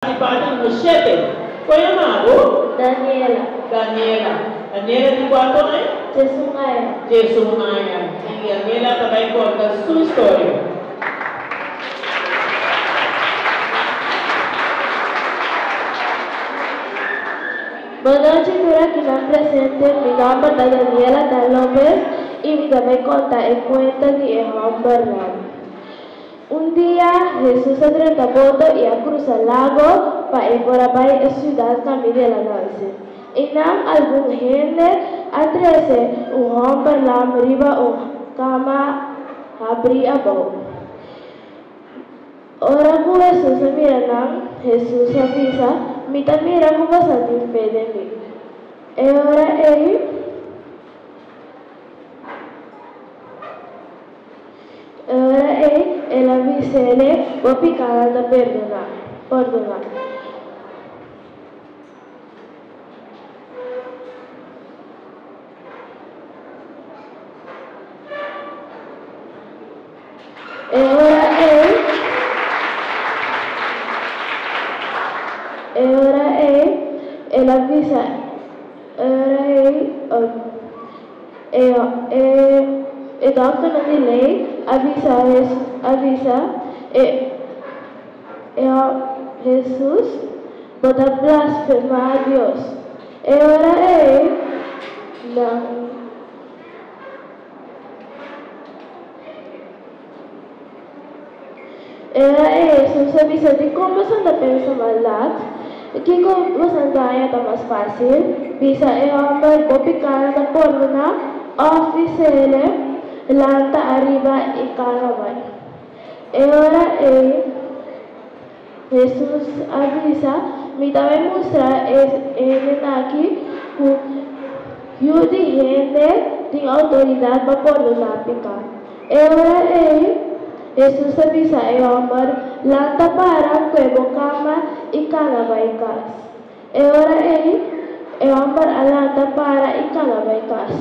Participante numero 7. Kon yama bo? Daniela. Daniela. Daniela tin cuanto aña? 11 aña. 11 aña. Y Daniela ta bay conta su historia. Bon nochi tur akinan presente, mi nomber ta Daniela Dan Lopez y mi ta bay conta e cuenta di e hombernan. Un dia, Hesus a drenta boto i a krusa lago pa e por a bai e siudat kaminda el a nanse. Einan algun hende a trese un hòmber lam riba un kama habrí abou. Ora ku Hesus a mira nan, Hesus a bisa, Mi ta mira ku boso tin fe den mi. E ora ei. E ora ei el a bis'ele, Bo pikanan ta perdoná, pordoná. E ora ei, e ora ei el a bisa, e ora ei, E e e dòkternan di lei a bisa a bisa e e Hesus, Bo ta blasfemá Dios. E ora ei nan. E ora ei Hesus a bisa, Dikon boso ta pensa maldat? Kiko boso ta haña ta mas fásil, bisa e hòmber, Bo pikánan ta pordoná, òf bis'é, Lanta ariba i kana bai? E ora ei Hesus a bisa, Mi ta bai mustra e hendenan aki ku Yu di hende tin outoridat pa pordoná piká. E ora ei, Hesus a bisa e hòmber, Lanta para, kue bo kama i kana bai kas. E ora ei, e hòmber a lanta para i kana bai kas.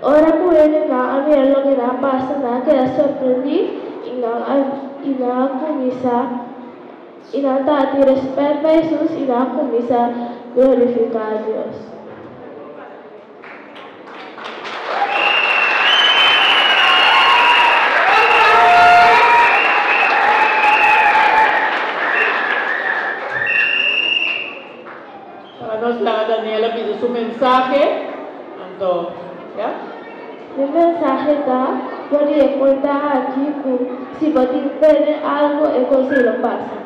Ora ku hendenan a mira loke nan a pasa, nan a keda sorprendí i nan a i nan a kuminsá i nan tabatin rèspèt pa Hesus i nan a kuminsá glorifiká Dios. Para nos laga Daniela bisa su mensahe, anto, ya. Mi mensahe ta, Bo di e cuenta aki cu si bo tin fe den algo e cos ei lo pasa.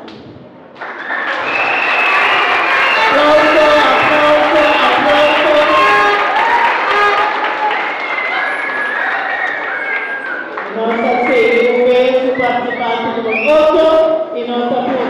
Aplauso, aplauso, aplauso. Nos ta sigui un bes ku partisipante numero ocho i nos ta.